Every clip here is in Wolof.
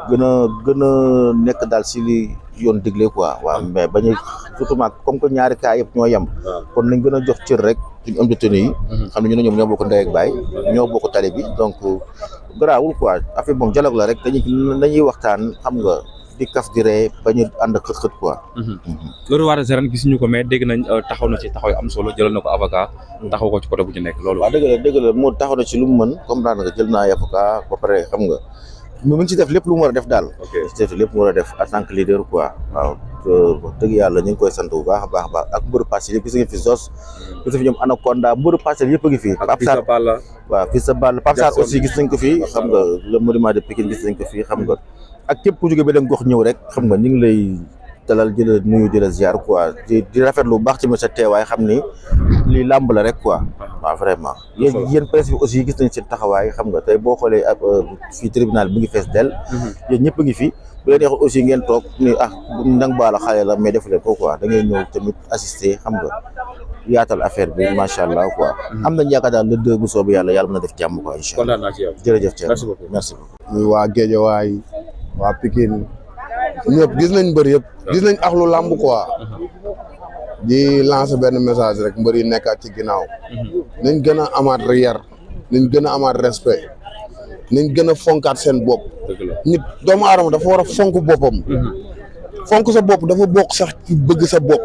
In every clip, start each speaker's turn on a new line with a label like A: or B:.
A: gën a nekk daal si li yoon digle quoi waaw mais bañu surtout comme que ñaari cas yëpp ñoo yem kon nañ gën a jox cër rek suñu homme de tenue yi xam ne ñu ne ñoom ñoo bokk ndey ak baay ñoo bokk tali bi donc garaawul quoi affaire moom dialogue la rek dañuy waxtaan xam nga di kaf di ree bañu ànd ak xët-xët quoi
B: loolu waa Zerane gisuñu ko mais dégg nañ taxaw na ci taxaw am solo jëlal na ko avocat taxaw ko ci côté bu ñu nekk loolu
A: waaw dëgg la moo taxaw na ci lu mu mën comprendre nga jël naa avocat ba pare xam nga mu ngi ci def lépp lu mu war a def daal ci def lépp mu war a def en tant que leader quoi waaw wax dëgg yàlla ñu ngi koy sant bu baax a baax ak mbëru Parcelles yëpp gis nga fi Zos gis nga fi ñoom Anaconda mbëru Parcelles yëpp a ngi fi Pape Sarr waaw fii sa Balla Pape Sarr aussi gis nañ ko fi xam nga le monument de Pikine gis nañ ko fi xam nga ak képp ku jóge ba dem gox ñëw rek xam nga ñu ngi lay dalal di la nuyu di la ziar quoi di rafetlu bu baax ci sa teewaay xam ni lii làmb la rek quoi waaw vraiment yéen presse bi aussi gis nañ seen taxawaay xam nga tey boo xoolee ak fii tribunal bi ngi fees del yéen ñëpp a ngi fi bu leen neexoon aussi ngeen toog ni ndang baala xale la mais defu leen ko quoi da ngay ñëw tamit assister xam nga yaatal affaire bi macha allah quoi am nañ yaakaar daal le 2 bu soobee yàlla mën a def jàmm quoi incha allah kontaan naa ci yow jërëjëf Thierno merci beaucoup
C: muy waa Guédiawaye waa Pikine ñëpp gis nañ mbër yëpp gis nañ axlu làmb quoi di lancer benn message rek mbër yi nekkaat ci ginnaaw nañ gën a amaat yar nañ gën a amaat respect nañ gën a fonkaat seen bopp nit doomu aadama dafa war a fonk boppam fonk sa bopp dafa bokk sax ci bëgg sa bopp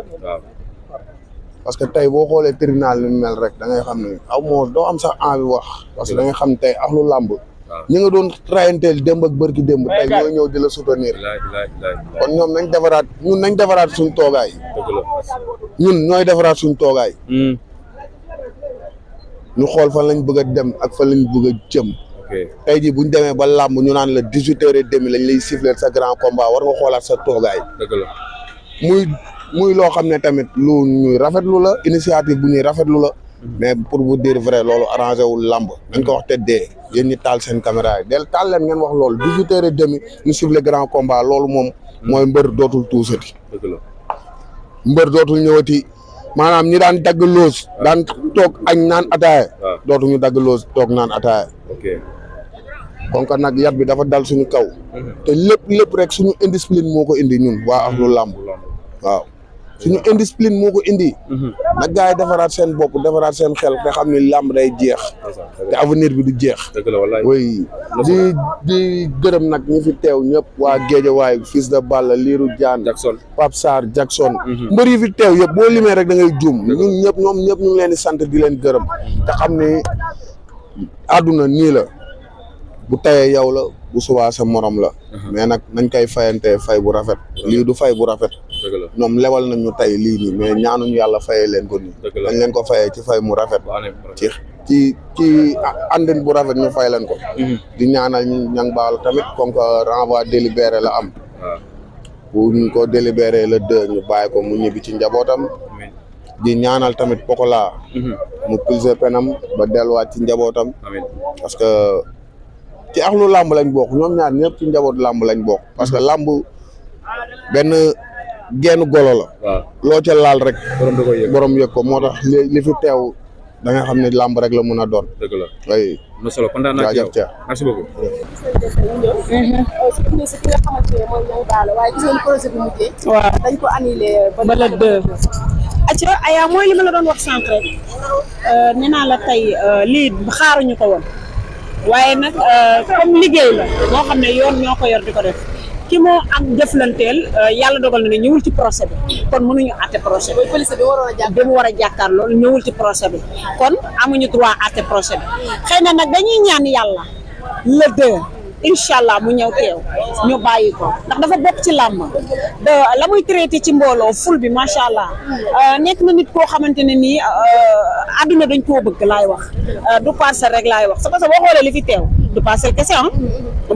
C: parce que tey boo xoolee tribunal ni mel rek da ngay xam ne aw moo doo am sax envie wax parce que da ngay xam ne tey axlu làmb ñi nga doon rayanteel démb ak bërki démb tey ñoo ñëw di la soutenir kon ñoom nañ defaraat ñun nañ defaraat suñ toogaay ñun ñooy defaraat suñ toogaay ñu xool fan lañ bëgg a dem ak fan lañ bëgg a jëm tey jii buñ demee ba làmb ñu naan la 18h30 lañ lay siffler sa grand combat war nga xoolaat sa toogaay muy loo xam ne tamit lu ñuy rafetlu la initiative bu ñuy rafetlu la mais pour vous dire vrai loolu arrangé wul làmb nañ ko wax te dee yéen ñi taal seen caméra yi del taal leen ngeen wax loolu 18h30 ñu siffler grand combat loolu moom mooy mbër dootul tuusati mbër dootul ñëwati maanaam ñi daan dagg loos daan toog añ naan ataaya dootuñu dagg loos toog naan ataaya kon nag yat bi dafa dal suñu kaw te lépp rek suñu indiscipline moo ko indi ñun waa ahlu làmb waaw suñu indiscipline moo ko indi nag gars yi defaraat seen bopp defaraat seen xel te xam ni làmb day jeex te avenir bi du jeex oui di gërëm nag ñi fi teew ñëpp waa Guédiawaye Fils de Balla Lirou Diane Pape Sarr Jackson mbër yi fi teew yëpp boo limee rek da ngay juum ñun ñëpp ñoom ñëpp ñu ngi leen di sant di leen gërëm te xam ni àdduna nii la bu tayee yow la bu subaa sa morom la mais nag nañ koy fayante fay bu rafet lii du fay bu rafet ñoom lewal nañ ñu tey lii nii mais ñaanuñu yàlla fayee leen ko nii dañ leen ko fayee ci fay mu rafet ci àndin bu rafet ñu fay leen ko di ñaanal ñang baal tamit comme que renvoi délibéré la am bu ñu ko délibéré le 2 ñu bàyyi ko mu ñibbi ci njabootam di ñaanal tamit Pokola mu pulsé penam ba delluwaat ci njabootam parce que ci axlu làmb lañ bokk ñoom ñaar ñëpp ci njaboot làmb lañ bokk parce que làmb benn genn golo la loo ca laal rek borom yëg ko moo tax li fi teew da nga xam ne làmb rek la mun a doon dëgg la oui
B: na solo kontaan naa ci yow merci beaucoup
D: si ki nga xamante ne mooy Niang Ballo waaye gis ngeen projet bi mujjee
E: waaw
D: dañ ko annulé
E: ba le 2
D: acca Aya mooy li ma la doon wax sànq rek
E: nee naa la tey lii xaaruñu ko woon waaye nag comme liggéey la moo xam ne yoon ñoo ko yor di ko def ki moo am jëflanteel yàlla dogal na ne ñëwul ci procès bi kon mënuñu àtte procès bi.
D: police bi waroon a jàkkaarloo
E: bi mu war a jàkkaarloo ñëwul ci procès bi kon amuñu droit àtte procès bi xëy na nag dañuy ñaan yàlla le 2 incha allah mu ñëw teew ñu bàyyi ko ndax dafa bokk ci làmb de la muy traité ci mbooloo ful bi macha allah nekk na nit koo xamante ne nii àdduna dañ koo bëgg laay wax du parcelle rek laay wax parce que boo xoolee li fi teew du parcelle kese ah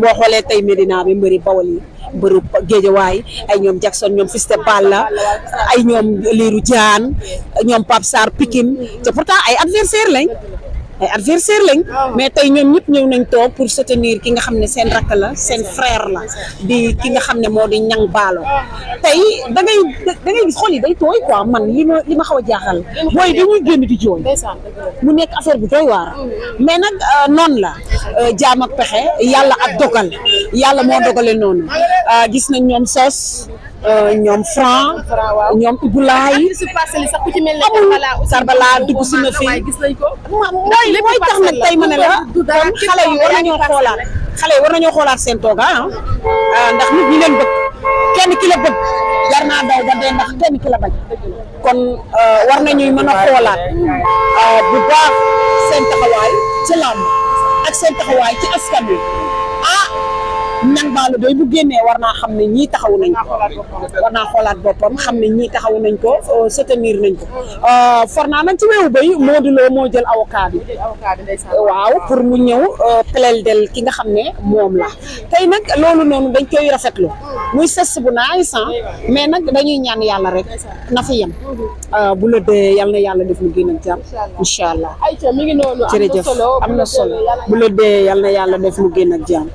E: boo xoolee tey Medina bi mbëri Bawol yi mbëru Guédiawaye ay ñoom Jackson ñoom Fils de Balla ay ñoom Lirou Diane ñoom Pape Sarr Pikine te pourtant ay adversaire lañ ay adversaire lañ mais tey ñoom ñëpp ñëw nañ toog pour soutenir ki nga xam ne seen rakk la seen frère la di ki nga xam ne moo di Niang Ballo tey da ngay gis xol yi day tooy quoi man li ma xaw a jaaxal mooy dañuy génn di jooy mu nekk affaire bu doy waar mais nag noonu la jaam ak pexe yàlla ak dogal yàlla moo dogale noonu gis nañ ñoom sos ñoom Franc ñoom Ibulaay Karbala dugg si na fi mooy tax nag tey ma ne la kon xale yi war nañoo xoolaat seen tooga ndax nit ñi leen bëgg kenn ki la bëgg jar naa daw ba dee ndax kenn ki la bañ kon war nañuy mën a xoolaat bu baax seen taxawaay ci làmb ak seen taxawaay ci askan wi Niang Ballo doy bu génnee war naa xam ne ñii taxaw nañ ko war naa xoolaat boppam xam ne ñii taxaw nañ ko soutenir nañ ko for naa nag ci weewu bay Modou Lo moo jël avocat bi waaw pour mu ñëw plaider ki nga xam ne moom la tey nag loolu noonu dañ koy rafetlu muy sess bu nice mais nag dañuy ñaan yàlla rek na fi yem bu la dee yal na yàlla def mu génn ak jàmm incha allah jërëjëf am na solo bu la dee yal na yàlla def mu génn ak jàmm